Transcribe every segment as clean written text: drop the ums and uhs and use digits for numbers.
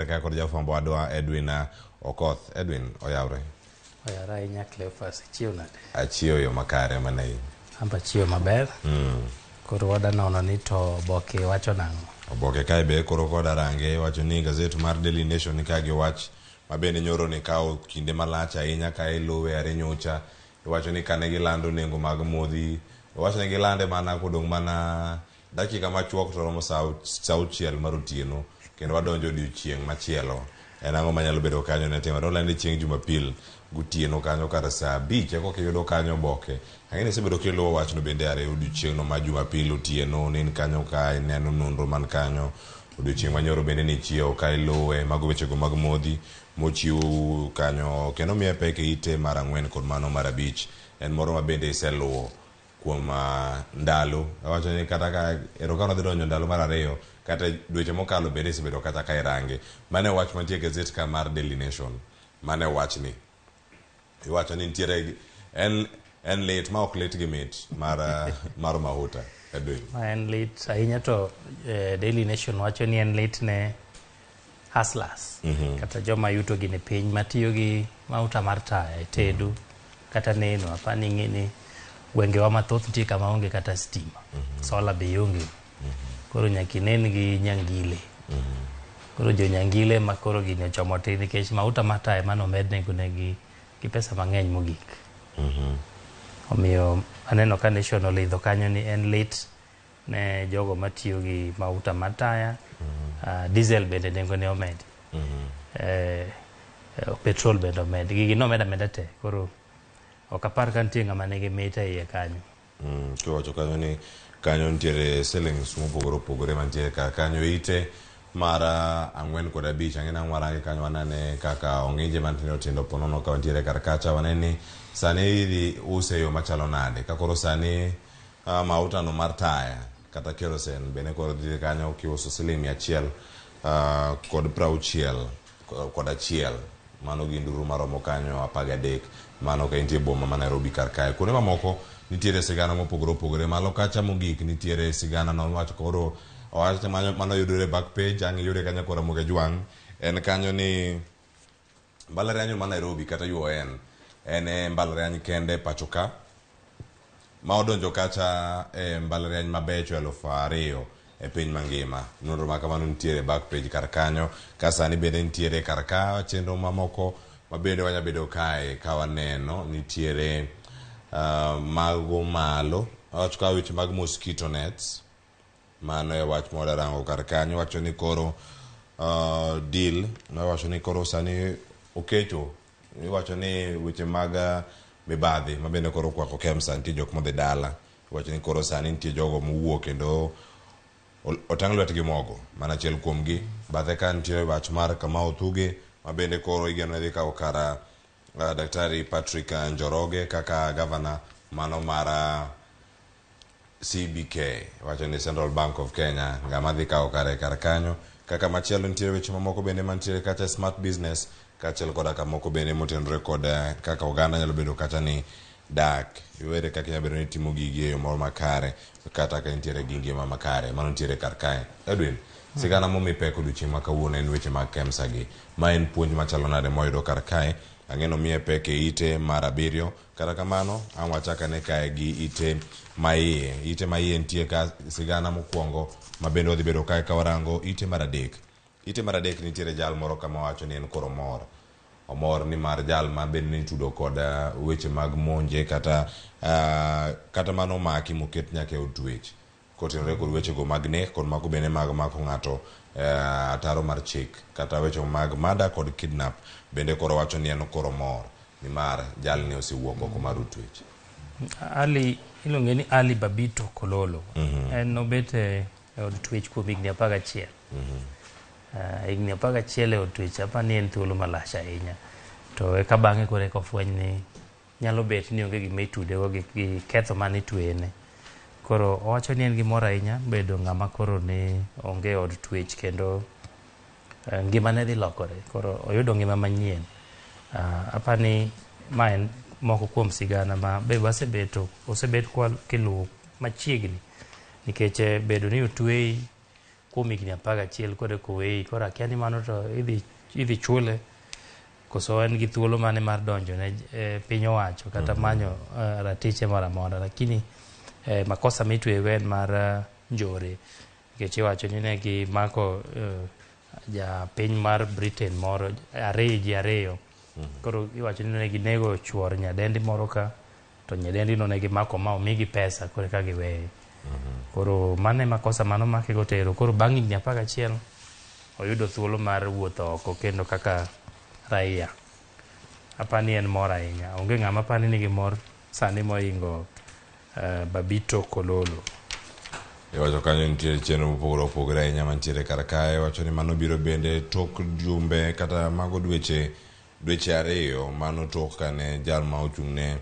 Ka kod jafwambo wadwa Edwin Okoth. Edwin, oyawre. Oyawre ahinya Cleophas, ichiew nade? Achiew yo makare mana in. Amba achiew maber. Koro wada nono ni to oboke wacho nang'o? Oboke kae be koro koda range wacho ni gazet mar Daily Nation ni ka gi wach ma bende nyoro ni kawo kinde malach ahinya ka iluwe are nyocha. Iwacho ni kane gilando nengo mag modhi, iwacho ni gilande mana kodong' mana Dakika machuok to romo saa auchiel mar otieno kendo wadonjo odiochieng' machielo. En ang'o manyalo bedo kanyo ne timore? Olande chieng' Jumapil gotieno kanyo kar saa abich eka kiyudo kanyo oboke. Ang'e ni isebedo kiluwo wachno bende are odiochieng'no ma Jumapil otieno ne in kanyo ka ineno nonro man kanyo. Odiochieng' manyoro bende nichiewo ka iluwe mago wechego mag modhi mochiw kanyo kendo miye pek e ite mar ang'wen kod mano mar abich. En moro ma bende iseluwo kuom ndalo awacho ni kata ka erokamano dhi donjo ndalo mar ariyo kata dweche mokalo bende isebedo kata ka irange. Mano e wach mantie e gazet ka mar Daily Nation. Mano e wachni. Iwacho ni nitiere en en lit ma ok lit gi mit mar mar mahuta Edwin. Ma en lit ahinya to Daily Nation wacho ni en lit ne hustlers kata joma yuto gi ni piny matiyo gi mauta mar taya e tedo kata neno. Apani ing'e ni gwengewa mathoth nitie kama onge kata stima, solar be onge, koro nyaka inen gi nyangile. Koro jo nyangile ma koro gini ochomo tir nikech mauta mar taya mane omed nengone gi pesa mang'eny mogik. Omiyo aneno ka Nation olidho kanyo ni en lit ne jogo matiyo gi mauta mar taya. Diesel bende nengone omedi, petrol bende omedi, gigi nomed ameda te. Koro ok apar ka nitie ng'ama nigi mit e iye kanyo. Kiwacho kanyo ni kanyo nitiere siling mopogore opogore mantiere kar kanyo ite mar ang'wen kod abich. Ang'e nang'o warange kanyo wanane kaka ong'inje matindo tindo ponono ka wantiere kar kacha wanene ni sani idhi use e yo machalo nade ka koro sani mauta no mar taya kata kerosene bende koro dhi kanyo kiuso siling 100 kod 61 kod 1. Mano gi nduru maromo kanyo 13. Mano ka intie boma ma Nairobi kar kae. Kuonde mamoko nitiere sigana mopogore opogore. Malo kacha mogik nitiere sigana no wacho koro owach mano yudore back page ang' iyude kanyo kora Ramogi Ajwang'. En kanyo ni mbalariany ma Nairobi kata UoN en e mbalariany kende pacho ka ma odonjo kacha e mbalariany mabecho 2000 e piny mangima. Nonro ma kamano nitiere back page kar kanyo. Ka sani bende nitiere kar ka chenro mamoko ma bende wanya bedo kae ka waneno nitiere mago malo. Awach ka weche mag mosquito nets. Mano e wach ma rango kar kanyo. Wacho ni koro deal wacho ni koro sani okecho. Iwacho ni weche mag mibadhi ma bende koro okwako KEMSA nitie jok modhi dala. Iwacho ni koro sani nitie jogo mowuok kendo otang' lwetgi mogo. Mana achiel kuom gi. Bathe ka nitie wach mar Kamau Thuge ma bende koro igeno ni dhi kawo kar Daktari Patrick Njoroge kaka gavana mano mar CBK. Wacho ni Central Bank of Kenya ng'ama dhi kawo kare kar kanyo. Kaka machielo nitiere weche mamoko bende mantiere kacha smart business kaachiel koda kamoko bende motenore kod kaka oganda nyalo bedo kacha ni dak. Iwere kaka inyalo bedo ni itimo gigi e yo moro makare kata ka intiere gi ngima makare. Mano nitiere kar kae. Edwin, sigana momi pek odiochieng' ma kawuono en weche mag KEMSA gi. Ma en puonj machalo nade mwayudo kar kae. Ang'e ni omiye pek e ite mar abiriyo. Kata kamano, ang' wachak ane kae gi ite maiye. Ite maiye nitie ka sigana mokwongo ma bende wadhi bedo kae ka warango ite mar adek. Ite mar adek nitiere jal moro kama wacho ni en koro omor. Omor ni mar jal ma bende nitudo kod weche mag monje kata kata mano omaki moket nyaka e od twech. Kotenore kod wechego mag nek kod mago bende mag mako ng'ato ataro mar chik kata weche mag murder kod kidnap bende koro wacho ni en koro mor nimar jalni osewuok oko mar od twech. Ali iluonge ni Ali Babito Kololo. En nobet e od twech kuom higni 11. Higni 11 e od twech apa ni en thuolo malach ahinya. To eka bang'e koro eka ofweny ni nyalo bet ni onge gima itudego gi ketho mane itweyene. Koro owacho ni en gi mor ahinya bedo ng'ama koro ni onge e od twech kendo ngimane dhi lokore. Koro oyudo ngima manyien. Apani ma en moko kuom sigana ma be wasebeto osebet kwa kiluwo machiegni nikech bedo ni otweyi. Kuom higni 11 koro eka oweyi. Koro akia ni mano to idhi chule koso en gi thuolo mane mar donjo ne piny owacho kata manyo ratiche moro amora. Lakini makosa mitweyego en mar njore, nikech iwacho ni ne gimako ja piny mar Britain moro ariyo, ji ariyo. Koro iwacho ni ne ginego chuor nyadendi moro ka to nyadendi no ne gimako ma omigi pesa koro eka giweye. Koro mano e makosa mano omake go tero. Koro bang' higni 11 oyudo thuolo mar wuotho oko kendo kaka raia. Apani en mor ahinya. Onge ng'ama apani nigi mor sani mohingo Babito Kololo. Iwacho kanyo nitie chenro mopogore opogore ahinya mantiere kar kae. Iwacho ni mano biro bende tok jumbe kata mago dweche 2 mano tok kane jal ma ochung' ne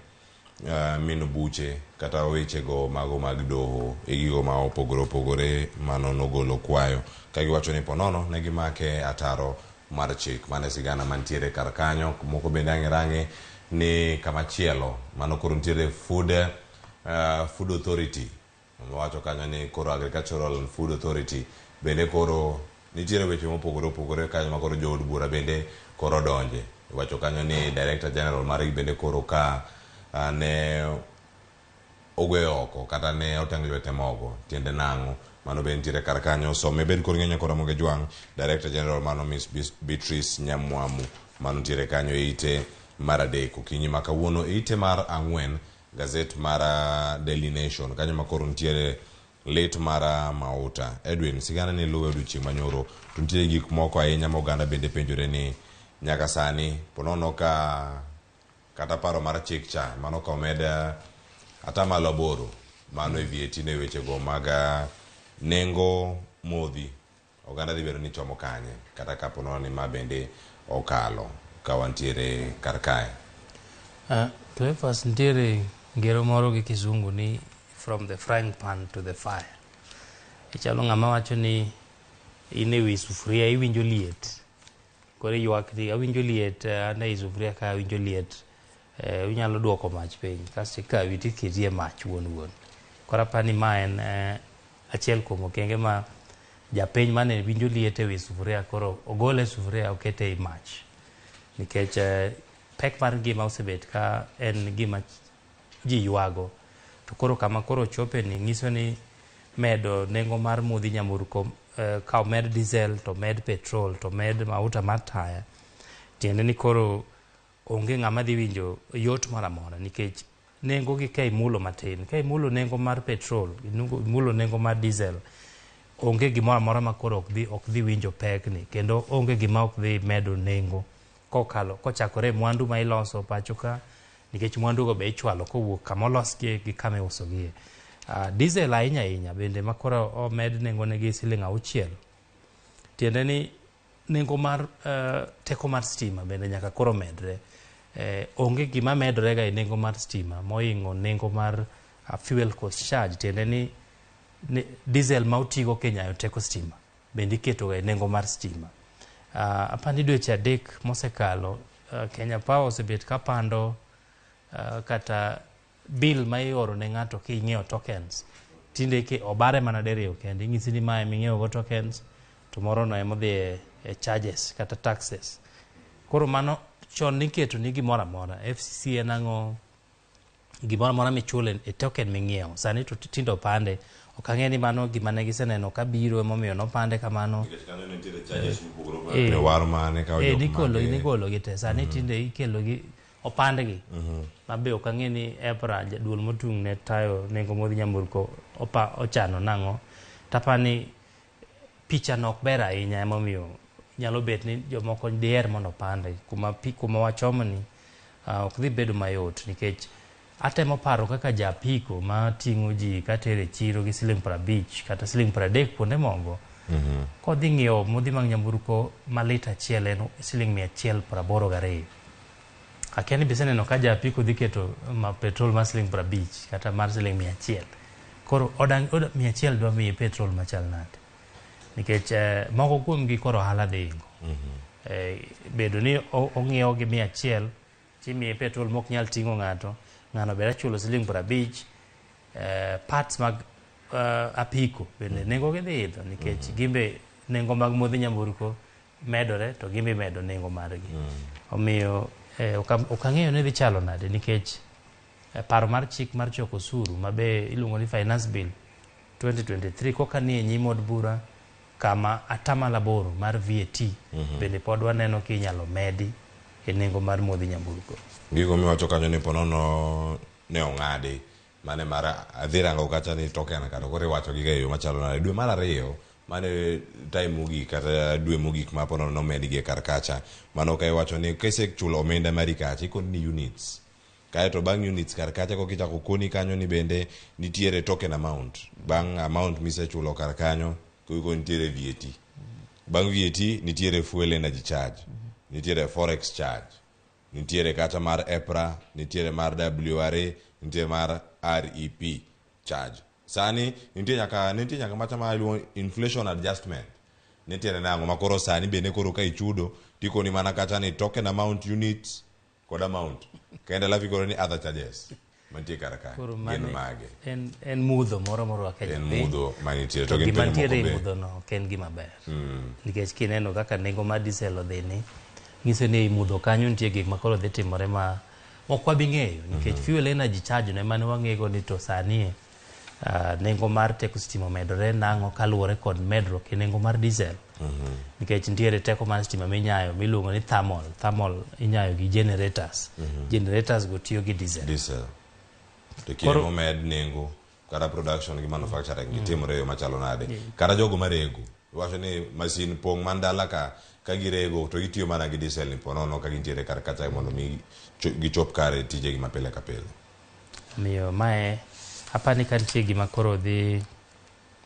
mino buche kata wechego mago mag doho e gigo ma opogore opogore mano nogolo kwayo ka giwacho ni ponono ne gimake ataro mar chik. Mano e sigana mantiere kar kanyo. Moko bende ang' irange ni kamachielo mano koro nitiere Food Authority. Wacho kanyo ni koro Agricultural and Food Authority bende koro nitiere weche mopogore opogore kanyo ma koro jood bura bende koro donje. Iwacho kanyo ni Director General margi bende koro ka ne ogwe oko kata ne oteng' lwete mogo tiende nang'o. Mano be nitiere kar kanyo. Some bed kod ng'eny kod Ramogi Jwang'. Director General mano Miss Beatrice Nyamwamu mano nitiere kanyo e ite mar 3 okinyi ma kawuono. E ite mar 4 gazet mar Daily Nation kanyo ma koro nitiere lit mar mauta. Edwin, sigana ni luwe odiochieng' manyoro to nitie gik moko ahinya ma oganda bende penjore ni nyaka sani ponono ka kata paro mar chik cha mano ka omed 8% mano e VAT ne wechego mag nengo modhi oganda dhi bedo ni chomo kanye kata kapo nono ni ma bende okalo ka wantiere kar kae. Cleophas, nitiere ngero moro gi kizungu ni "from the frying pan to the fire". Ichalo ng'ama wacho ni in e wi sufuria iwinjo liet. Koro iywak ni awinjo liet, an ei sufuria ka awinjo liet. Inyalo duoko mach piny kasto ikawi tiketi e mach wuon wuon. Koro apani ma en achiel kuom okenge ma japiny mane winjo liet e wi sufuria koro ogole e sufuria okete ei mach. Nikech pek mar ngima osebet ka en gima ji ywago. To koro kama koro ochope ni nyiso ni medo nengo mar modhi nyamburko, ka omed diesel to med petrol to med mauta mar taya, tiende ni koro onge ng'ama dhi winjo yot moro amora, nikech nengo gi ka imulo matin, ka imulo nengo mar petrol, imulo nengo mar diesel, onge gimoro amora ma koro ok dhi winjo pekni, kendo onge gima ok dhi medo nengo kokalo kochakore e mwandu ma iloso pacho ka, nikech mwandu go be ichwalo kowuok kama olosgie gi kama iusogie. Diesel ahinya ahinya bende ma koro omed nengone gi siling 6, tiende ni nengo mar teko mar stima bende nyaka koro medre. Onge gima medore ga e nengo mar stima mohingo nengo mar fuel cost charge, tiende ni diesel ma otigo kinyayo teko stima bende iketo ga e nengo mar stima. Apani dweche 3 mosekalo, Kenya Power osebet ka pando kata bill ma ioro ne ng'ato king'iewo tokens. Tinde ke obare mana diriyo kende, inyisi ni mae ming'iewo go tokens to moro no ema odhi e charges kata taxes. Koro mano chon niketo ni gimoro amora, FCC en ang'o, gimoro amora michulo e token ming'iewo, sani to tinde opande. Ok ang'e ni mano gima ne giseneno kabiro emomiyo nopande kamano. Nikech kanyo nitiere charges mopogore opogore. War mane kawo jok nikolo nigolo gi te sani tinde ikelo gi opandgi mabe ok ang'e ni EPRA, duol motung' ne tayo nengo modhi nyamburko, opa ochano nang'o. Tapani picha no ok ber ahinya, emomiyo nyalo bet ni jomoko diher mondo opande kuma wachomni ok dhi bedo mayot, nikech atemo paro kaka ja apiko ma ting'o ji katero e chiro gi siling 50 kata siling 30 kuonde moko, kodhi ng'iewo modhi mag nyamburko ma lita achiel en siling 182. Akia ni biseneno ka ja apiko dhi keto ma petrol mar siling 50 kata mar siling 100. Koro odang' oda 100 dwa miye petrol machal nade? Nikech moko kuom gi koro ohala dhi ingo. Bedo ni ong'iewo gi 100 timiye petrol mok nyal ting'o ng'ato, ng'ano be chulo siling 50, parts mag apiko bende nengo gi dhi idho nikech gimbe nengo mag modhi nyamburko medore to gimbe imedo nengo margi. Omiyo ok ang'eyo ni dhi chalo nade nikech paro mar chik mar choko osuru ma be iluongo ni Finance Bill 2023 koka nie nyim od bura kama 8% mar VAT bende pod waneno ki inyalo medi e nengo mar modhi nyamburko. Gigo miwacho kanyo ni ponono ne ong'adi mane mar adhi rango kacha ni token kata koro iwacho giga e yo machalo nade dwe mar ariyo mane time mogik kata dwe mogik ma ponono nomedgi e kar kacha mano ka iwacho ni kisechulo omenda mari kacha ikoni ni units kaeto bang' units kar kacha koka ichako koni kanyo ni bende nitiere token amount bang' amount misechulo kar kanyo koko nitiere VAT bang' VAT nitiere fuel energy charge nitiere forex charge nitiere kata mar EPRA nitiere mar WRA nitiere mar REP charge sani nitie nyaka macha ma iluongo inflation adjustment nitiere nang'o ma koro sani bende koro ka ichudo tikoni mana kacha ni token amount units kod amount kendo alafu ikoro ni other charges mantie kar ka Koro gin mane mage en mudho moro morwako e en japiny. mudho manitie To to gin gima penjo nitiere moko e be mudho no ok en gima ber. Nikech kineno kaka nengo mar diesel odhi ni, nyiso ni ei mudho kanyo nitie gik ma koro dhi timore ma ok wabi ng'eyo nikech fuel energy charge no ema ne wang'ego ni to sani nengo mar teko stima omedore nang'o kaluwore kod medruok e nengo mar diesel. Nikech nitiere teko mar stima minyayo miluongo ni thermal. Thermal inyayo gi generators. Generators go tiyo gi diesel. Diesel to kinde momed nengo kata production gi manufacturing gitimore e yo machalo nade kata jogo marego iwacho ni masin pong' man dala ka girego to gitiyo mana gi diesel ni ponono ka gintiere kar kacha mondo mi gichop kare tijegi ma pile ka pile. Omiyo mae apani ka nitie gima koro dhi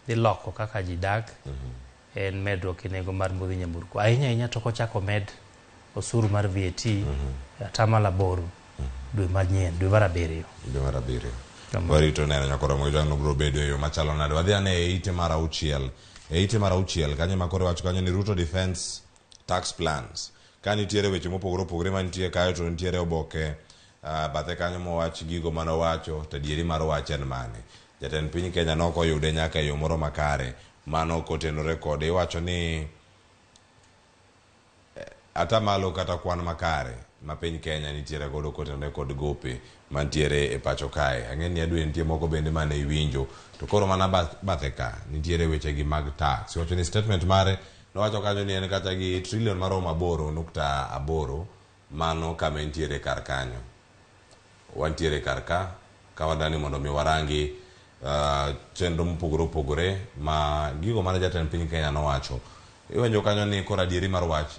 loko kaka ji dak en medruok e nengo mar modhi nyamburko. Ahinya ahinya tok ochako med osuru mar VAT 8% dwe manyien, dwe mar abiriyo. Dwe mar abiriyo. Kamano. Warito neno nyakoro mojang biro bedo e yo machalo nade. Wadhi ane e ite mar auchiel. E ite mar auchiel kanyo ema koro iwacho kanyo ni Ruto Defense Tax Plans. Ka nitiere weche mopogore opogore mantie kae to nitiere oboke bathe kanyo mowach gigo manowacho to adieri mar wach en mane. Jatend piny Kenya nok oyude nyaka e yo moro makare. Mano kotenore kode iwacho ni atamalo kata kwan makare ma piny Kenya nitiere godo kotenore kod gope mantiere e pacho kae. Ang'e ni Edwin nitie moko bende mane iwinjo to koro mana bathe ka nitiere weche gi mag tax. Iwacho ni statement mare nowacho kanyo ni en kata gi trillion maromo 8.8 mano kama entiere kar kanyo. Wantiere kar ka wadani mondo mi warangi chenro mopogore opogore ma gigo mane jatend piny Kenya nowacho. Iwenjo kanyo ni koro adieri mar wach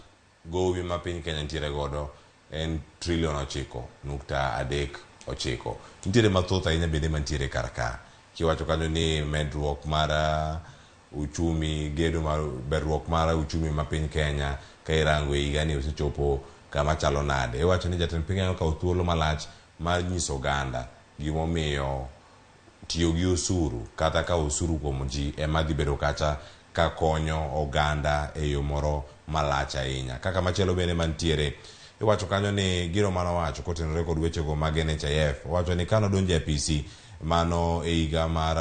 gowi ma piny Kenya nitiere godo en trillion 9.39. Nitiere mathoth ahinya bende mantiere kar ka. Kiwacho kanyo ni medruok mar uchumi, gedo mar berruok mar uchumi ma piny Kenya ka irango e higani osechopo kama chalo nade. Iwacho ni jatend piny Kenya okawo thuolo malach mar nyiso oganda gimomiyo tiyo gi osuru kata kawo osuru kuom ji ema dhi bedo kacha ka konyo oganda e yo moro malach ahinya. Kaka machielo bende mantiere iwacho kanyo ni gino manowacho kotenore kod wechego mag NHIF owacho ni kanodonjo e apisi mano e higa mar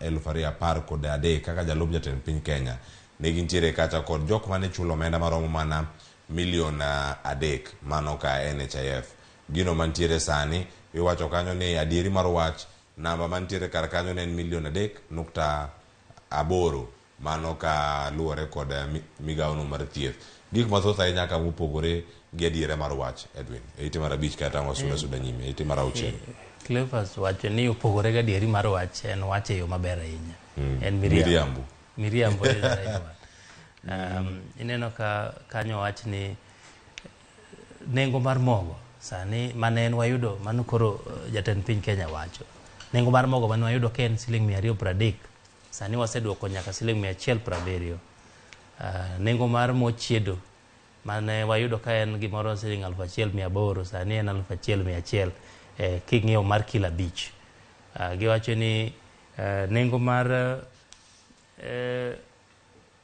2013 kaka jalup jatend piny Kenya ne gintiere kacha kod jok mane chulo omenda maromo mana milion 3 mano ka NHIF. Gino mantiere sani iwacho kanyo ni adieri mar wach namba mantiere kar kanyo ne en milion 3.8 mano ka luwore kod migawo no mar thieth. Gik mathoth ahinya ka mopogore gi adiera mar wach Edwin. E ite mar abich kata wasuda suda nyime, e ite mar auchiel. Cleophas wacho ni opogore gi adieri mar wach en wach e yo maber ahinya. En miriambo. Miriambo. Miriambo is the right word. Ineno ka kanyo wach ni nengo mar mogo sani mane en wayudo mano koro jatend piny Kenya wacho nengo mar mogo mane wayudo ka en siling 230 sani waseduoko nyaka siling 170. Nengo mar mo chiedo mane wayudo ka en gimoro siling 1800 sani en 1100 king'iyo mar kilo 5. Giwacho ni nengo mar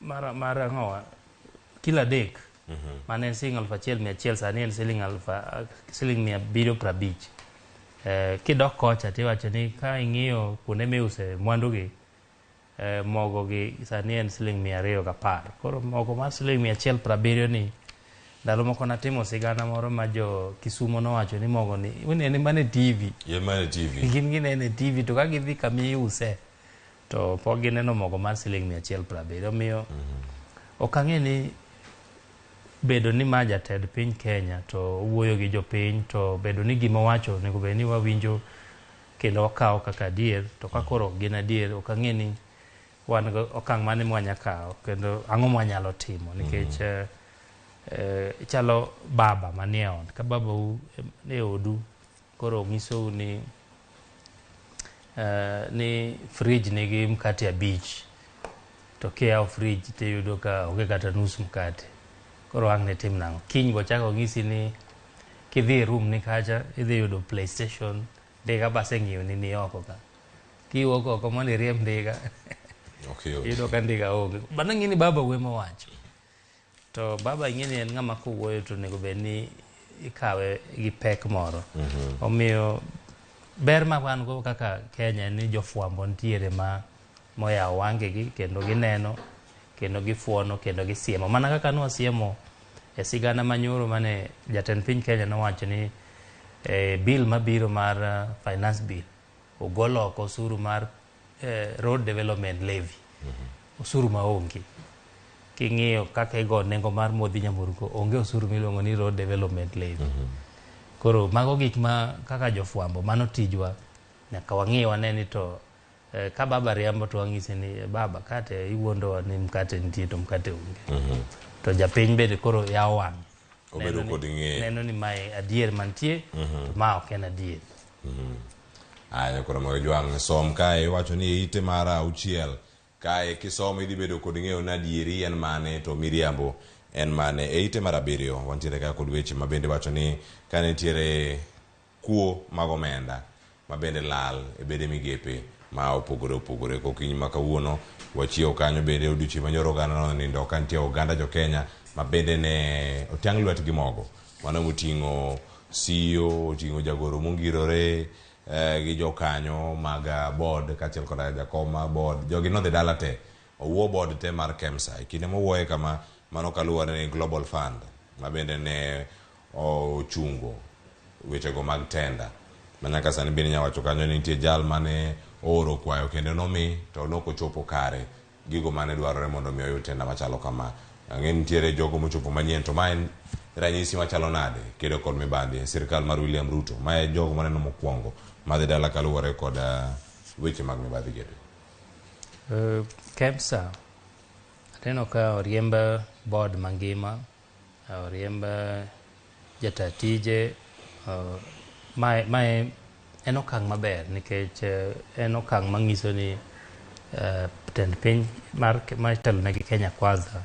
mar ang'owa kilo 3 mane en siling 1100 sani en siling 750. Kidok kocha tiwacho ni ka ing'iyo kuonde miuse mwandu gi Mogo gi sani en siling 210. Koro mogo mar siling 170 ni ndalo moko natimo sigana moro ma jo Kisumo nowacho ni mogo ni inene mana e TV. Ye mana e TV. Gin ginene e TV to ka gidhi kama iuse to pok gineno mogo mar siling 170. Omiyo ok ang'e ni bedo ni ma jatend piny Kenya to owuoyo gi jopiny to bedo ni gima owacho onego bed ni wawinjo kendo wakawo kaka adier, to ka koro ok gin adier ok ang'e ni wan go okang' mane mwanya kawo kendo ang'o mwanyalo timo nikech chalo baba manie ot ka babau e odu koro onyisou ni ni fridge nigi mkate 5 to kiyawo fridge tiyudo ka onge kata nus mkate, koro ang' ne tim nang'o? Kiny bo chako ng'isi ni kidhi e room ni kacha idhi yudo PlayStation, ndiga baseng'iewo ni ni oko ka, kiwuok oko mondo iriemb ndiga iyudo ka ndiga onge. Bana ng'e ni baba wuoyo mowacho to baba ing'e ni en ng'ama kowuoyo to onego bed ni ikawe gi pek moro. Omiyo ber ma wan go kaka Kenya en ni jofwambo nitiere ma moyawo wangegi kendo gineno kendo gifuono kendo gisiemo, mana kaka nwasiemo e sigana manyoro mane jatend piny Kenya nowacho ni bill mabiro mar finance bill ogol oko osuru mar road development levy, osuru maonge. King'iyo kaka igo nengo mar modhi nyamburko, onge osuru miluongo ni road development levy. Koro mago gik ma kaka jofwambo mano tijwa, nyaka wang'i wane ni to ka baba riambo to wang'ise ni baba kate iwuondowa ni mkate nitie to mkate onge. To japiny bende koro yawo wang'e, obedo kod ng'eyo, neno ni mae adier mantie to ma ok en adier. Aya, koro mogo jwang' som kae iwacho ni e ite mar 6 kae kisomo idhi bedo kod ng'eyo ni adieri en mane to miriambo en mane. E ite mar 7 wantiere ka kod weche ma bende wacho ni ka nitiere kuo mag omenda ma bende lal e bede migepe ma opogore opogore. Kokinyi ma kawuono wachiewo kanyo bende odiochieng' manyoro oganda nonindo ka nitie oganda jo Kenya ma bende ne otiang' lwetgi mogo. Mano moting'o CEO, oting'o jagoro mongirore gi jokanyo mag board kaachiel koda jakom mar board. Jogi nodhi dala te, owuo board te mar KEMSA. E kinde mowuoye kama, mano kaluwore ni Global Fund ma bende ne ochungo wechego mag tenda. Ma nyaka sani bende inyalo wacho kanyo ni nitie jal mane ooro kwayo kendo nomi to nok ochopo kare gigo mane dwarore mondo mi oyud tenda machalo kama. Ang'e ni nitiere jogo mochopo manyien to ma en ranyisi machalo nade kedo kod mibadhi e sirkal mar William Ruto. Ma e jogo maneno mokwongo madhi dala kaluwore kod weche mag mibadhi gedo. KEMSA aneno ka oriemb board mangima, oriemb jata tije. Mae en okang' maber nikech en okang' manyiso ni tend piny mar matelonegi Kenya Kwanza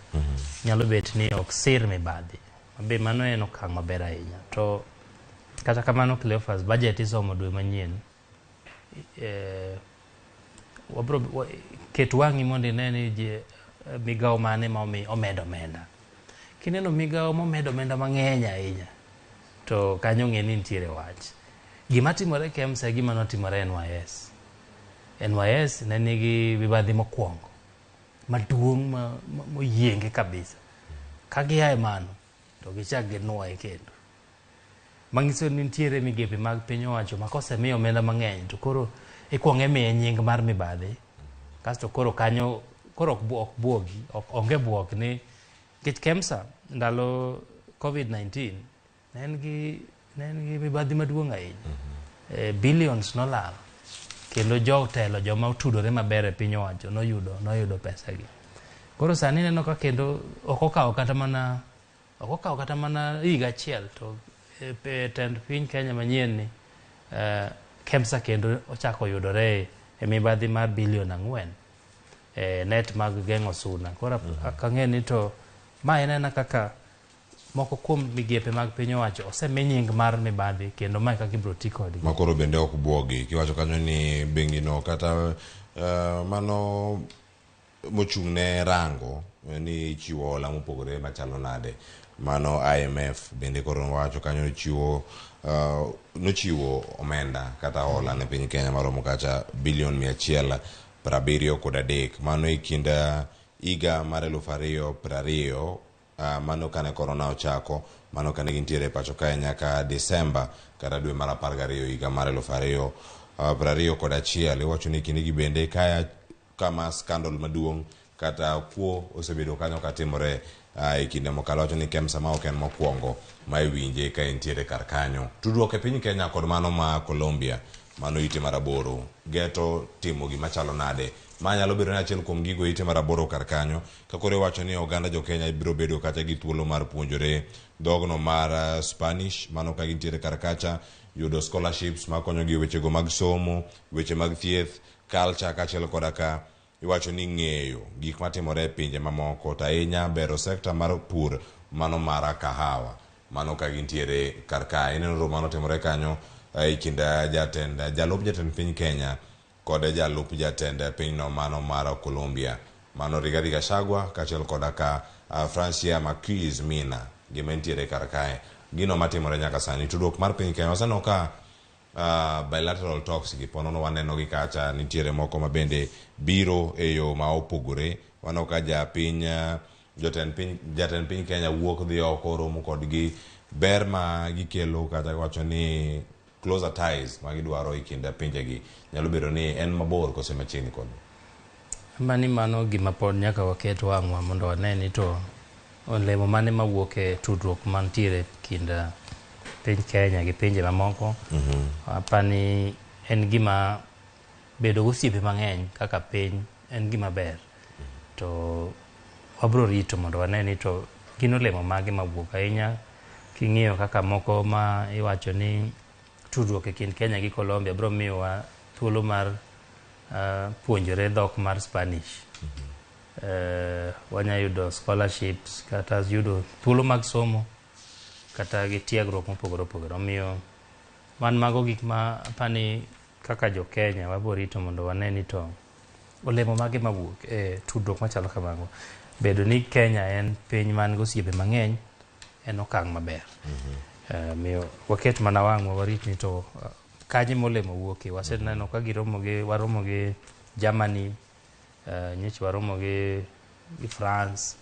nyalo bet ni ok sir mibadhi. Be mano en okang' maber ahinya. To kata kamano Cleophas, budget isomo dwe manyien. Wabro ket wang'i mondo ine ni migawo mane ma omed omenda. Kineno migawo momed omenda mang'eny ahinya, to kanyo ng'e ni nitiere wach. Gima timore KEMSA e gima notimore NYS. NYS ne nigi mibadhi mokwongo maduong' moyienge kabisa. Ka gia e mano to gichak ginuoye kendo. Manyiso ni nitiere migepe mag piny owacho ma kosemiyo omenda mang'eny to koro ikuongo imiye nying mar mibadhi, kasto koro kanyo koro ok buogi, onge buok ni nikech KEMSA ndalo COVID-19 ne en gi mibadhi maduong' ahinya. Billions nolal kendo jotelo joma otudore maber e piny owacho noyudo pesa gi. Koro sani ineno ka kendo ok okawo kata mana higa achiel to tend piny Kenya manyien ni KEMSA kendo ochako yudore e mibadhi mar bilion 4 net mag geng'o suna. Koro akang'e ni to ma en ena kaka moko kuom migepe mag piny owacho osemi nying mar mibadhi kendo mae kaka ibiro ti kodgi. Ma koro bende ok buogi. Kiwacho kanyo ni bengi no kata mano mochung' ne rango ni chiwo hola mopogore machalo nade, mano IMF bende koro wacho kanyo chiwo nochiwo omenda kata hola ne piny Kenya maromo kacha bilion 73. Mano e kind higa mar 2020, mano kane korona ochako, mano kane gintiere e pacho kae nyaka Disemba kata dwe mar 12 higa mar 2021. Iwacho ni kindegi bende kaya kama scandal maduong' kata kuo osebedo kanyo katimore e kinde mokalo. Wacho ni KEMSA ma ok en mokwongo ma iwinje ka entiere kar kanyo. Tudruok e piny Kenya kod mano ma Colombia, mano ite mar 8. Geto timo gima chalo nade? Ma nyalo bedo ni achiel kuom gigo ite mar 8 kar kanyo. Ka koro iwacho ni oganda jo Kenya biro bedo kacha gi thuolo mar puonjore dhogno mar Spanish, mano ka gintiere kar kacha, yudo scholarships makonyogi e wechego mag somo, weche mag thieth, culture kaachiel koda ka iwacho ni ng'eyo gik matimore e pinje mamoko, to ahinya bero sekta mar pur mano mar kahawa, mano ka gintiere kar kae. Ineno romo manotimore kanyo e kind jatend jalup jatend piny Kenya kod jalup jatend pinyno mano mar Colombia, mano Rigathi Gachagua kaachiel koda ka Francia Marquez Mina. Gima nitiere kar kae, gino matimore nyaka sani, tudruok mar piny Kenya waseneno ka bilateral talks gi ponono waneno gi kacha nitiere moko ma bende biro e yo ma opogore. Waneno ka japiny jotend piny jatend piny Kenya wuok dhi oko romo kodgi, ber ma gikelo kata wacho ni closer ties ma gidwaro e kind pinjegi nyalo bedo ni en mabor kose machiegni kodgi. Mani mano gima pod nyaka waket wang'wa mondo wane ni to olemo mane mawuok e tudruok mantiere kind piny Kenya gi pinje mamoko. Apani en gima bedo gosiepe mang'eny kaka piny en gima ber. To wabro rito mondo wane ni to gin olemo mage mawuok ahinya king'iyo kaka moko ma iwacho ni tudruok e kind Kenya gi Colombia biro miyowa thuolo mar puonjore dhok mar Spanish. Wanya yudo scholarships kata yudo thuolo mag somo kata gi tiegruok mopogore opogore. Omiyo wan mago gik ma apani kaka jo Kenya wabiro rito mondo wane ni to olemo mage mawuok e tudruok machalo kamago. Bedo ni Kenya en piny man gosiepe mang'eny en okang' maber. Omiyo waket mana wang'wa warit ni to kanye molemo wuokie. Waseneno ka giromo gi waromo gi Germany, nyocha waromo gi France,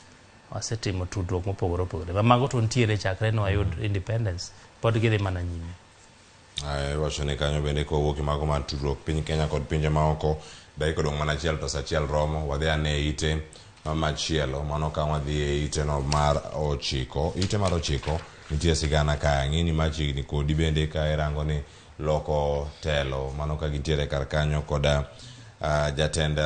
wasetimo tudruok mopogore opogore. Ma mago to nitiere chakre ne wayud independence, pod gidhi mana nyime. Iwacho ni kanyo bende kowuok e mago mar tudruok piny Kenya kod pinje maoko, dakika odong' mana achiel to sa achiel romo. Wadhi ane e ite machielo, mano ka wadhi e ite no mar 9. Ite mar 9 nitie sigana kae, ang'e ni machiegni kodi bende ka irango ni loko telo, mano ka gintiere kar kanyo koda jatend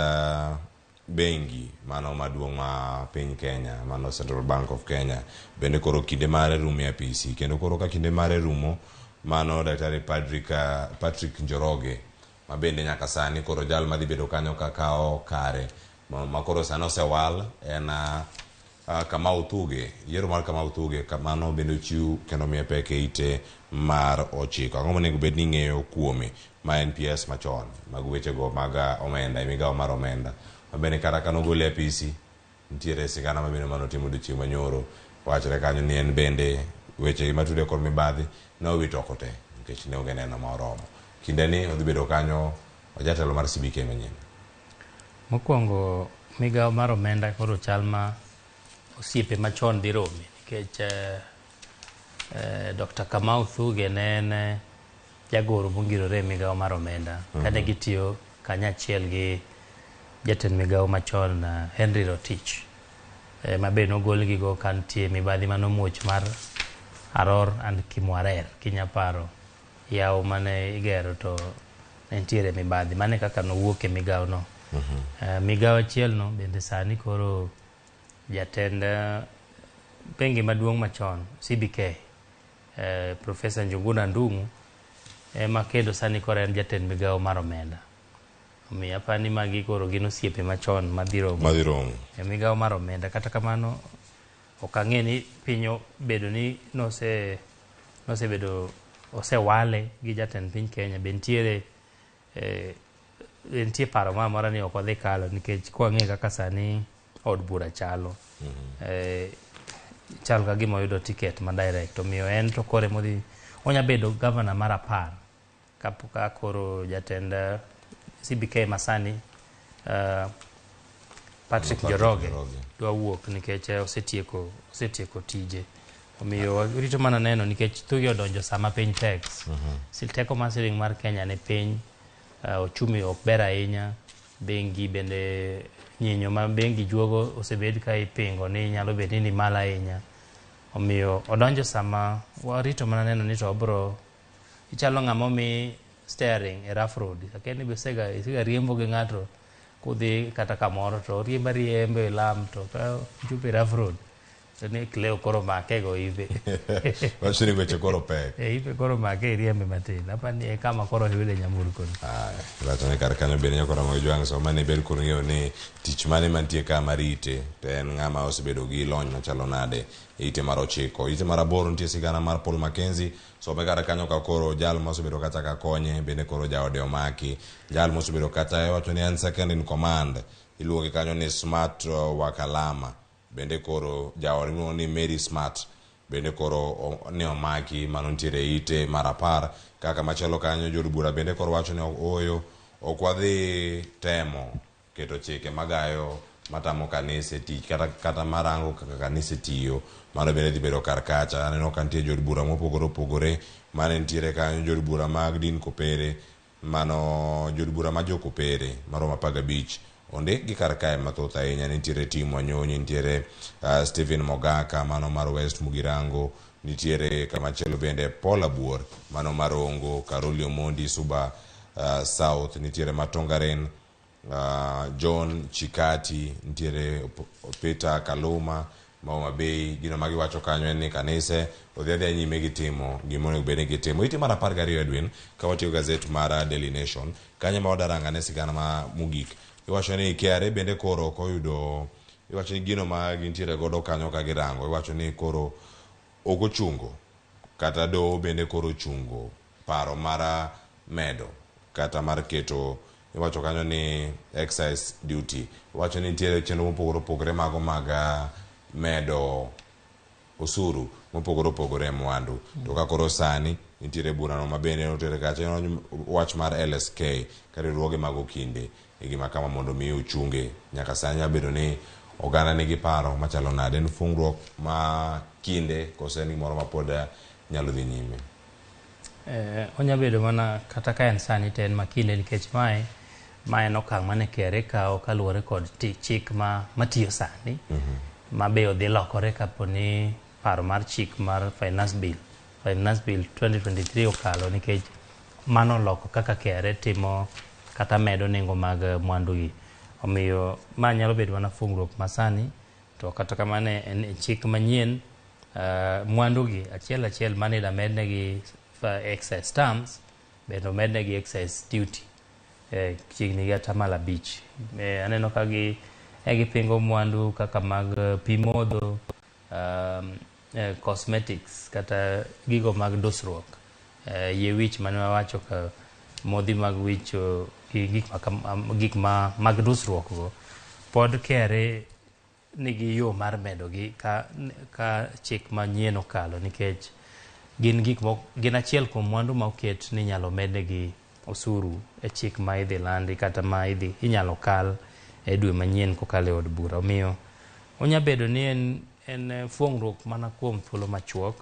bengi mano maduong' ma piny Kenya, mano Central Bank of Kenya, bende koro kinde mare rumo e apisi, kendo koro ka kinde mare rumo, mano Daktari Patrick Njoroge, ma bende nyaka sani koro jal madhi bedo kanyo ka kawo kare ma koro sani osewal en Kamau Thuge. Yiero mar Kamau Thuge kamano bende ochiw kendo miye pek e ite mar 9. Ang'o monego bed ni ing'eyo kuome ma en PS machon mag wechego mag omenda e migawo mar omenda, ma bende kata ka nogole e apisi nitiere sigana ma bende manotimo odiochieng' manyoro. Wachre kanyo ni en bende weche matude kod mibadhi ne owito oko te nikech ne onge neno ma oromo. Kinde ni odhi bedo kanyo jatelo mar CBK manyien. Mokwongo migawo mar omenda koro chal ma osiepe machon dhi rome nikech Dr. Kamau Thuge ne en jagoro mongirore e migawo mar omenda kane gitiyo kanyachiel gi jatend migawo machon Henry Rotich, ma be nogol gigo ka nitie mibadhi manomuoch mar Aror and Kimwarer. Kinya paro yawo mane igero to ne nitiere mibadhi, mane kaka nowuok e migawo no. Migawo achiel no bende sani koro jatend bengi maduong' machon CBK, Professor Njuguna Ndung'u ema kendo sani koro en jatend migawo mar omenda. Omiyo apani magi koro gin osiepe machon madhi romo madhi romo e migawo mar omenda. Kata kamano ok ang'e ni piny bedo ni nosebedo osewale gi jatend piny Kenya, be nitiere nitie paro moro amora ni ok odhi kalo, nikech kwang'e kaka sani od bura chalo, chal ka gima oyudo ticket ma direct. Omiyo en to kore modhi onya bedo gavana mar 10 ka koro jatend CBK masani. Patrick Njoroge dwa wuok nikech osetieko osetieko tije. Omiyo warito mana neno nikech thugi odonjo sama piny tek. Teko mar siling mar Kenya ni piny, ochumi ok ber ahinya, bengi bende nyinyo ma bengi juogo osebed ka ipingo ni nyalo bet ni ni malo ahinya. Omiyo odonjo sama warito mana neno ni to obro ichalo ng'ama omi steering e rough road. Akia ni be isega isega riembo gi ng'ato kudhi kata kamoro to oriembo ariemba e lam to ka ochopo e rough road to ni kleo koro make go ibe. Wacho ni weche koro pek. E ibe koro make iriembe matin. Apa ni e kama koro oyude nyamburko ni. Aya, iwacho ni kar kanyo bende nyaka Ramogi Jwang' soma ni ber koro ng'eyo ni tich mane mantie ka marite to en ng'ama osebedo gi lony machalo nade e ite mar 9. Ite mar 8 nitie sigana mar Paul Mackenzie. Some kar kanyo ka koro jal mosebedo kata ka konye bende koro jaode omaki. Jal mosebedo kata iwacho ni en second in command iluonge kanyo ni Smart Wakalama. Bende koro jaode iluongo ni Mary Smart bende koro ne omaki mano nitiere ite mar 10. Kaka machielo kanyo jood bura bende koro wacho ni ooyo ok wadhi temo keto chike magayo matamo kanise tich kata marango kaka kanise tiyo mano bende dhi bedo kar kacha. Aneno ka nitie jood bura mopogore opogore mane nitiere kanyo jood bura mag din kopere mano jood bura ma jokopere maromo 15 ondik gi kar kae mathoth ahinya. Nitiere Tim Wanyonyi, nitiere Stephen Mogaka mano mar West Mugirango, nitiere kamachielo bende Paul Abuor mano mar Rongo, Karoli Omondi Suba South, nitiere Matongaren John Chikati, nitiere Peter Kaluma ma Homa Bay. Gino ma giwacho kanyo en ni kanise odhi adhiya nyime gi timo gima onego bed ni gitimo. Ite mar 12 Edwin, ka watiyo gazet mar Daily Nation, kanyo ma wadarangane sigana ma mogik. Iwacho ni KRA bende koro ok oyudo, iwacho ni gino ma gintiere godo kanyo ka girango, iwacho ni koro ok ochungo, kata doho bende koro ochungo paro mar medo kata mar keto, iwacho kanyo ni excise duty. Iwacho ni nitiere chenro mopogore opogore mago mag medo osuru mopogore opogore e mwandu. To ka koro sani nitiere burano ma bende notere kacha wach mar LSK ka riwruoge mag okinde e gima kama mondo mi ochunge. Nyaka sani nyalo bedo ni oganda nigi paro machalo nade, en fungruok ma kinde kose en gimoro ma pod nyalo dhi nyime? Onya bedo mana kata ka en sani to en makinde nikech mae en okang' mane KRA kawo kaluwore kod chik matiyo sani ma be odhi lokore kapo ni paro mar chik mar Finance Bill 2023 okalo nikech mano oloko kaka KRA timo kata medo nengo mag mwandu gi. Omiyo ma nyalo bedo mana fungruok masani to kata kamano en chik manyien mwandu gi achiel achiel mane ida mednegi excise stamps bende omednegi excise duty chiegni gi 5%. Aneno ka gipingo mwandu kaka mag pi modho, cosmetics kata gigo mag dusruok, yie wich mane wawacho ka modhi mag wich gi gik ma mag dusruok go pod KRA nigi yo mar medogi ka chik manyien okalo nikech gin gik gin achiel kuom mwandu ma oket ni inyalo mednegi osuru e chik ma idhi landi kata ma idhi inyalo kal e dwe manyien kokalo e od bura. Omiyo onya bedo ni en fuong'ruok mana kuom thuolo machuok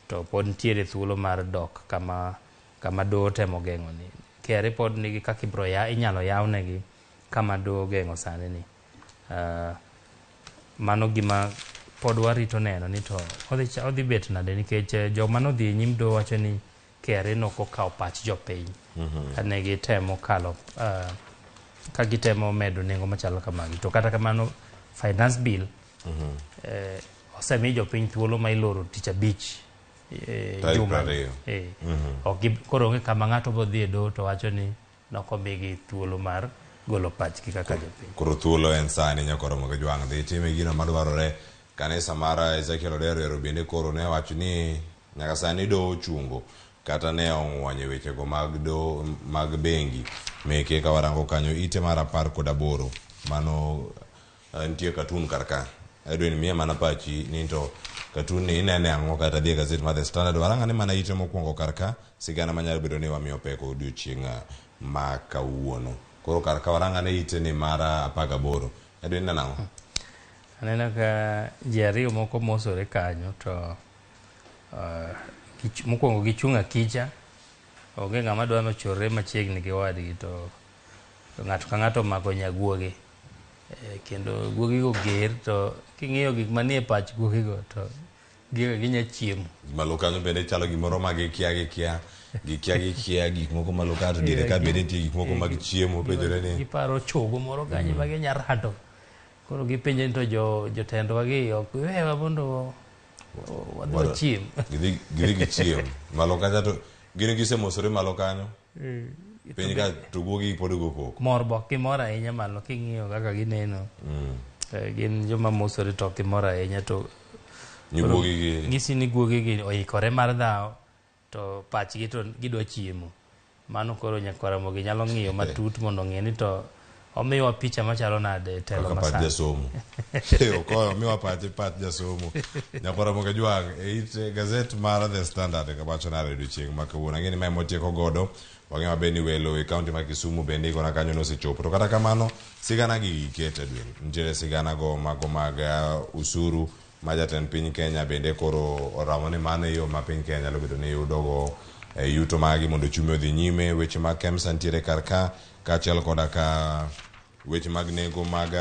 to pod nitiere thuolo mar dok kama doho temo geng'o ni. KRA pod nigi kaka ibro inyalo yawnegi kama doho geng'o sani ni. Mano gima pod warito neno ni to odhi bet nade nikech joma nodhi e nyim doho wacho ni KRA nok okawo pach jopiny kane gitemo kalo ka gitemo medo nengo machalo kamagi. To kata kamano Finance Bill osemi jopiny thuolo ma iloro tich abich juma. Koro onge kama ng'ato bodhi e doho to wacho ni nokomigi thuolo mar golo pachgi kaka jopiny. Koro thuolo en sani nyaka Ramogi Jwang' dhi time gino madwarore. Kanisa mar Ezekiel Odero ero bende koro ne wacho ni nyaka sani doho ochungo kata ne ong'wonyo wechego mag doho mag bengi meke. Ka warango kanyo ite mar 18 mano nitie katun kar ka. Edwin miya mana pachi ni to katun ni inene ang'o kata dhi e gazet mar The Standard. Warang ane mana ite mokwongo kar ka sigana manyalo bedo ni wamiyo pek odiochieng' ma kawuono. Koro kar ka warangane ite ni mar 18. Edwin ineno ang'o? Aneno ka ji ariyo moko mosore kanyo to mokwongo gichung' akicha, onge ng'ama dwa nochorre machiegni gi wadgi to ng'ato ka ng'ato omako nyaguoge. Kendo guogigo ger to king'iyo gik manie pach guogigo to ginya chiemo. Malo kanyo bende chalo gimoro ma gikia gikia gikia gikia gik moko malo ka to diere ka bende nitie gik moko mag chiemo penjore ni giparo chogo moro kanyo ma ginya rado. Koro gipenje ni to jotendwa gi ok wewa mondo wadhi wachiem. Gidhi gichiem. Malo kacha to gin gisemosore malo kanyo. Piny ka to guogi pod go koko. Mor be ok gimor ahinya malo king'iyo kaka gineno. Gin joma mosore to ok gimor ahinya to Ni guogi gi nyisi ni guogi gi oikore mar dhawo to pachgi to gidwa chiemo. Mano koro nyakwar Ramogi nyalo ng'iyo matut mondo ong'e ni to omiwa picha machalo nade e telo kaka pach masani. jasomo. Okoyo omiwa pach jasomo. Nyakwar Ramogi Ajwang' e it gazet mar The Standard wacho nade odiochieng' ma kawuono. Ang'e ni mae motieko godo. Wang'e maber ni welo e kaunti ma Kisumu bende ikona kanyo nosechopo. To kata kamano sigana gi giket Edwin. Nitiere sigana go mago mag usuru ma jatend piny Kenya bende koro oramo ni mano e yo ma piny Kenya nyalo bedo ni yudogo yuto magi mondo ochumi odhi nyime. Weche mag KEMSA nitiere kar ka kaachiel koda ka weche mag nengo mag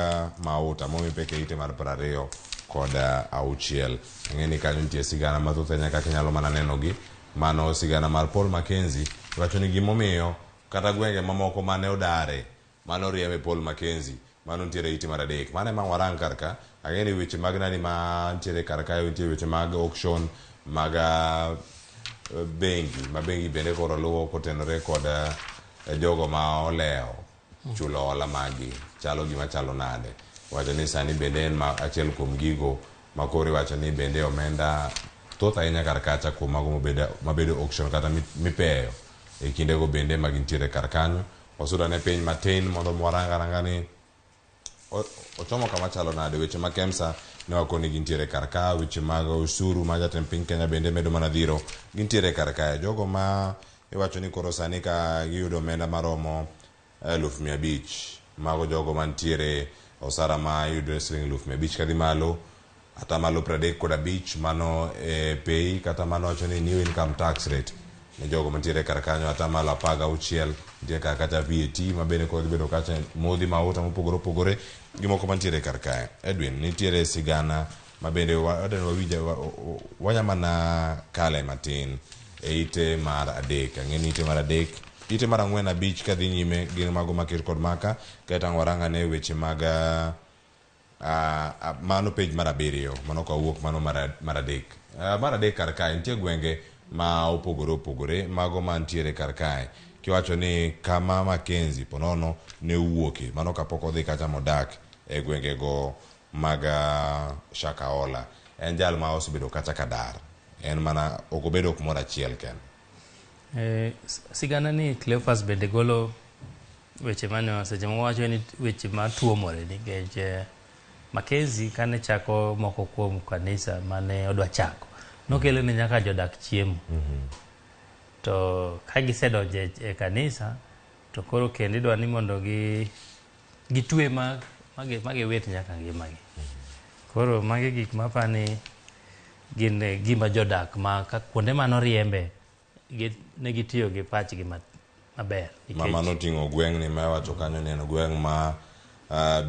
mauta momi pek e ite mar 26. Ang'e ni kanyo nitie sigana mathoth ahinya kaka inyalo mana nenogi. Mano sigana mar Paul Mackenzie wacho ni gimomiyo kata gwenge mamoko mane odare mane oriembe Paul Mackenzie mano nitiere ite mar 3. Mano ema warang kar ka. Ang'e ni weche mag nani ma nitiere kar kae nitie weche mag auction mag bengi ma bengi bende koro luwo kotenore kod jogo ma olewo chulo hola magi chalo gima chalo nade. Wacho ni sani bende en ma achiel kuom gigo ma koro iwacho ni bende omenda thoth ahinya kar kacha kuom mago mabedo auction kata mipeyo e kindego bende ma gintiere kar kanyo. Wasudane piny matin mondo warang aranga ni ochomo kama chalo nade. Weche mag KEMSA ne wakoni gintiere kar ka, weche mag osuru ma jatend piny Kenya bende medo mana dhiro gintiere kar kae. Jogo ma iwacho ni koro sani ka giyudo omenda maromo 500,000 mago jogo mantiere osara ma yudo siling 500,000 kadhi malo atamalo 35 mano e pay kata mano wacho ni new income tax rate ne jogo mantiere kar kanyo atamalo 16 nitie kar kacha VAT ma bende koro dhi bedo kacha modhi mauta mopogore opogore gi moko mantiere kar kae. Edwin nitiere sigana ma bende wawinja wanya mana kale matin e ite mar 3. Ang'e ni ite mar 3 ite mar 4 5 kadhi nyime gin mago maket kod maka kaeto ang' warang ane weche mag mano page mar 7 mano kawuok mano mar 3. Mar 3 kar kae nitie gwenge ma opogore opogore mago mantiere kar kae kiwacho ni kama Mackenzie ponono ne owuoke mano kapok odhi kacha modak e gwengego mag Shakahola. En jal ma osebedo kacha kadar, en mana ok obedo kumoro achiel kende. Sigana ni Cleophas bende golo weche mane seche moko wacho ni weche matuomore nikech Mackenzie kane chako moko kuom kanisa mane odwa chako nokelo ne nyaka jodak chiemo. To ka gisedonjo e kanisa to koro kendo idwa ni mondo gitwe ma giwit nyaka ngimagi. Koro magi gik mapani gin gima jodak ma kuonde manoriembe ne gitiyo gi pachgi maber. Mama noting'o gweng'ni ma iwacho kanyo ni en gweng' ma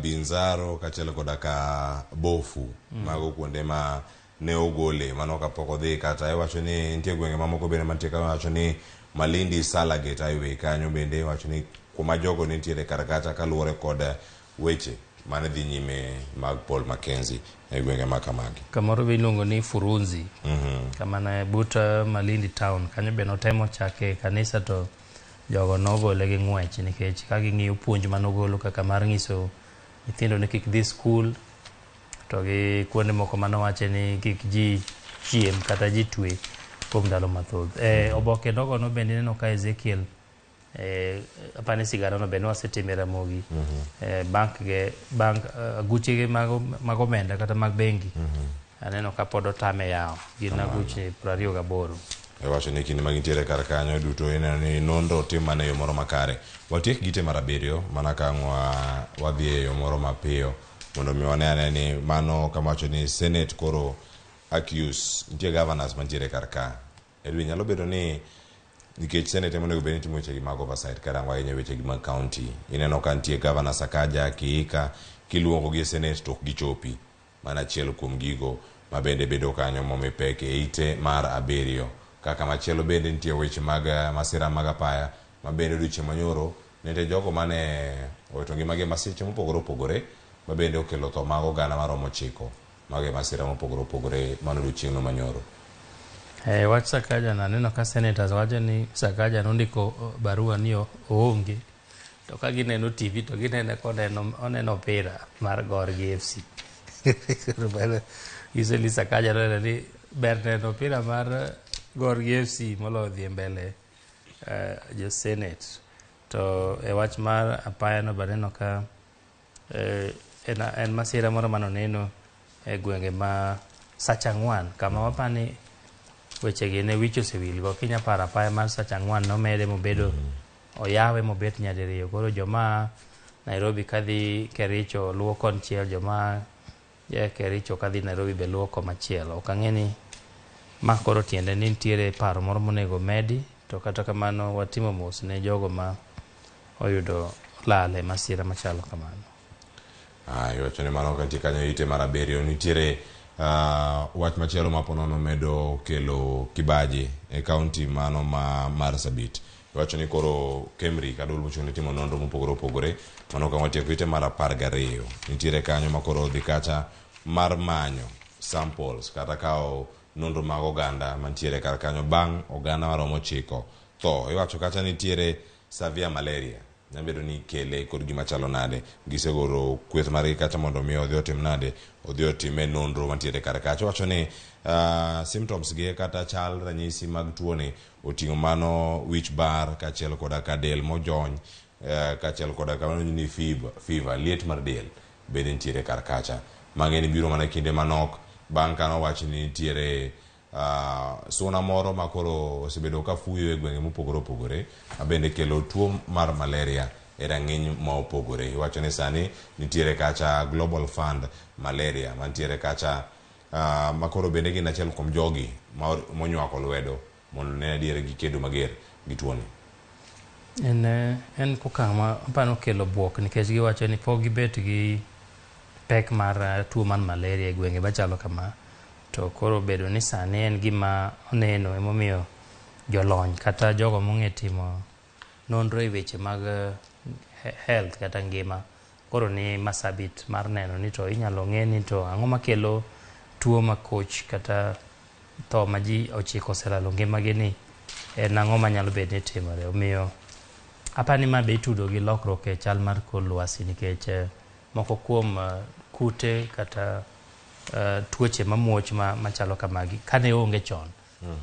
Binzaro kaachiel koda ka Bofu. Mago kuonde ma ne ogole mano kapok odhi kata iwacho ni nitie gwenge mamoko bende mantie kanyo iwacho ni Malindi Salagate Highway kanyo bende iwacho ni kuma jogo nitiere kar kacha kaluwore kod weche mane dhi nyime mag Paul Mackenzie e gwenge ma kamagi. Kamoro be iluongo ni Furunzi. Kama ne but Malindi town kanyo be notemo chake kanisa to jogo nogole gi ng'wech nikech ka ging'iyo puonj manogolo kaka mar nyiso nyithindo ni kik dhi skul to gi kuonde moko manowache ni kik ji chiem kata ji twe kuom ndalo mathoth. Oboke nogo no bende ineno ka Ezekiel apani sigana no bende wasetime Ramogi. Bank ge bank aguche mag omenda kata mag bengi. Aneno ka pod otame yawo gin aguche 28. Iwacho ni kinde ma gintiere kar kanyo duto ineno ni nonro otim mana e yo moro makare. Watiek gite mar abiriyo mana ka ang' wadhi e yo moro mapiyo mondo mi wane ane ni mano kama wacho ni Senate koro accuse nitie governors mantiere kar ka. Edwin nyalo bedo ni nikech Senate ema onego bed ni timo wechegi mag oversight karango ahinya wechegi mag county. Ineno ka nitie governor Sakaja, Kiika, kiluongo gi e Senate to ok gichopi. Mano achiel kuom gigo ma bende bedo kanyo momi pek e ite mar abiriyo. Kaka machielo bende nitie weche mag masira mag apaya ma bende odiochieng' manyoro nitie jogo mane owito ngimagi e masiche mopogore opogore ma bende okelo tho mag oganda maromo 9 mago e masira mopogore opogore mano odiochieng'no manyoro. E wach Sakaja no aneno ka senators wacho ni Sakaja nondiko barua ni oonge to ka gineno TV to ginene koneno oneno opira mar Gor gi FC. Nyiso ni Sakaja noneno ni ber neno opira mar Gor gi FC moloyo dhi e mbele jo Senate. To e wach mar apaya no be aneno ka en masira moro manoneno e gwenge ma Sachang'wan kama wapani wechegi ne wich osewilgo. Kinya paro apaya mar Sachang'wan nomede mobedo oyawe mobet nyadiriyo. Koro joma Nairobi kadhi Kericho luwo konchiel, joma Kericho kadhi Nairobi be luwo komachielo. Ok ang'e ni ma koro tiende ni nitiere paro moro monego medi, to kata kamano watimo mos ne jogo ma oyudo lal e masira machalo kamano. Iwacho ni mano kantie kanyo ite mar abiriyo nitiere wach machielo ma ponono medo kelo kibaji e kaunti mano ma Marsabit. Iwacho ni koro Kemri ka duol mochung' ne timo nonro mopogore opogore mano ka watieko ite mar 12 nitiere kanyo ma koro odhi kacha mar manyo samples kata kawo nonro mag oganda mantiere kar kanyo bang' oganda maromo 9 tho. Iwacho kacha nitiere severe malaria nyabedo ni kele kod gima chalo nade. Gisegoro kweth margi kacha mondo mi odhi otim nade, odhi otime nonro mantiere kar kacha. Wacho ni symptoms gi kata chal ranyisi mag tuoni oting'o mano wich bar kaachiel koda ka del mojony, kaachiel koda ka mano ni fever, liet mar del bende nitiere kar kacha. Mang'eny biro mana kinde manok bang' ka nowach ni nitiere suna moro ma koro osebedo ka fuyo e gwenge mopogore opogore ma bende kelo tuo mar malaria e rang'iny ma opogore. Iwacho ni sani nitiere kacha Global Fund Malaria mantiere kacha ma koro bende gin achiel kuom jogi monywako lwedo mondo ne adier gikedo mager gi tuoni. En okang' ma apani okelo buok nikech giwacho ni pok gibet gi pek mar tuo mar malaria e gwenge machalo kama. To koro bedo ni sani en gima oneno emomiyo jolony kata jogo mong'e timo nonro e weche mag health kata ngima koro ni Marsabit mar neno ni to inyalo ng'e ni to ang'o makelo tuo makoch kata tho ma ji 9 oselalo ngimagi ni en ang'o manyalo bet ni timore. Omiyo apani ma be itudo gi lokruok e chal mar kor lwasi nikech moko kuom kute kata tuoche mamuoch machalo kamagi kane onge chon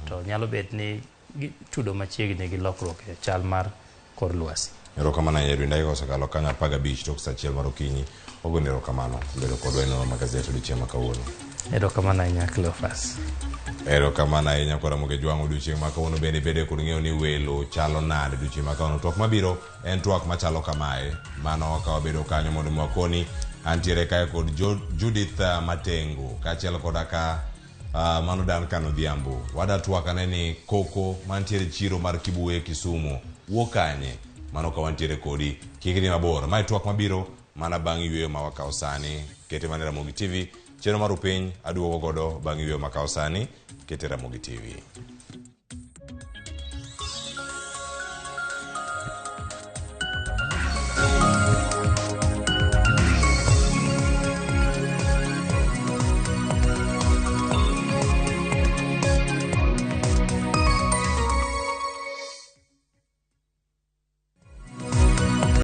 to nyalo bet ni gitudo machiegni gi lokruok e chal mar kor lwasi. Erokamano ahinya Edwin, dakika osekalo kanyo 15 tok sa 1 mar okinyi. Wagoni erokamano bedo kodwa e nonro mag gazet odiochieng' ma kawuono. Erokamano ahinya Cleophas. Erokamano ahinya kod Ramogi Jwang' odiochieng' ma kawuono bende ibede kod ng'eyo ni welo chalo nade odiochieng' ma kawuono. Twak mabiro en twak machalo kamae. Mano ka wabedo kanyo mondo mi wakoni antiere kae kod Judith Matengo kaachiel koda ka mano Duncan Odhiambo. Wada twak ane ni koko mantiere chiro mar Kibuye Kisumu wuok kanye? Mano ka wantiere kodi kik idhi mabor. Mae twak mabiro mana bang' yweyo ma wakawo sani. Kete mana Ramogi TV. Chenro mar Upiny aduogo godo bang' yweyo makawo sani. Kete Ramogi TV.